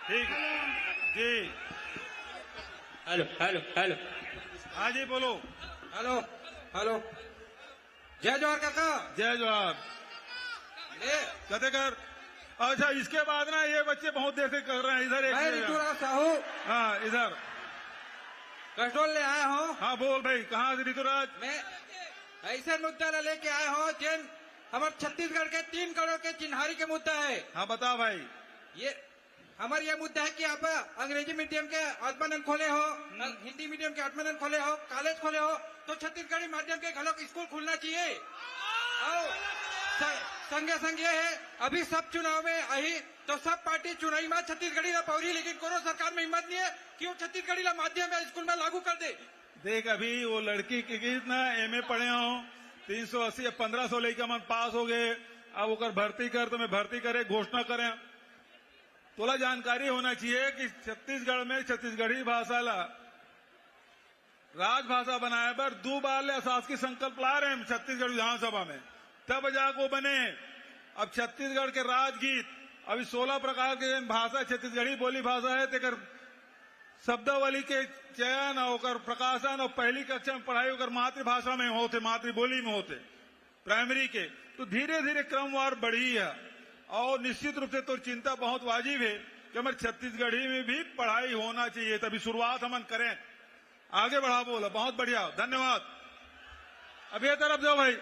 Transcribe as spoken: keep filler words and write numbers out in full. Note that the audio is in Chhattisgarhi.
ठीक जी। Hello, hello, hello. हाँ जी, बोलो। Hello, hello. जय जोहार काका। जय जोहार। ले। कते कर। अच्छा, इसके बाद ना, ये बच्चे बहुत देर से कर रहे हैं। इधर एक मैं मिनट। ऋतुराज साहू। हाँ, इधर। कसडोल ले आया हूँ। हाँ, बोल भाई, कहाँ से ऋतुराज? मैं ऐसे मुद्दा ला लेके आया हूँ, जेन हमर छत्तीसगढ़ के तीन करोड़ के चिन्हारी के मुद्दा है। हाँ, बता भाई। ये हमर ये मुद्दा है कि आप अंग्रेजी मीडियम के आत्मानंद खोले हो, हिंदी मीडियम के आत्मानंद खोले हो, कॉलेज खोले हो, तो छत्तीसगढ़ी माध्यम के घलोक स्कूल खुलना चाहिए। और स-, संगे संग ये है, अभी सब चुनाव में अही तो सब पार्टी चुनावी में छत्तीसगढ़ी ला पौरी, लेकिन कोनो सरकार में हिम्मत नहीं है कि वो छत्तीसगढ़ी ला माध्यम या स्कूल में लागू कर दे। देख, अभी वो लड़की के कितना एमए पढ़े हो, तीन सौ अस्सी या पन्द्रह सौ लइका मन पास हो गए। अब ओकर भर्ती कर, तो मैं भर्ती करे घोषणा करें। तोला जानकारी होना चाहिए कि छत्तीसगढ़ में छत्तीसगढ़ी भाषा ला राजभाषा बनाए बर दो बार ले अशासकीय संकल्प ला रहे हैं छत्तीसगढ़ विधानसभा में, तब जाके वो बने। अब छत्तीसगढ़ के राजगीत, अभी सोलह प्रकार के भाषा, छत्तीसगढ़ी बोली भाषा है, तेकर शब्दावली के चयन और ओकर प्रकाशन और पहली कक्षा में पढ़ाई ओकर मातृभाषा में होते, मातृबोली में होते, प्राइमरी के, तो धीरे धीरे क्रमवार बढ़ी है। और निश्चित रूप से तोर चिंता बहुत वाजिब है कि हमारे छत्तीसगढ़ी में भी पढ़ाई होना चाहिए, तभी शुरुआत हमन करें, आगे बढ़ाबो ला। बहुत बढ़िया, धन्यवाद। अब ये तरफ जाओ भाई।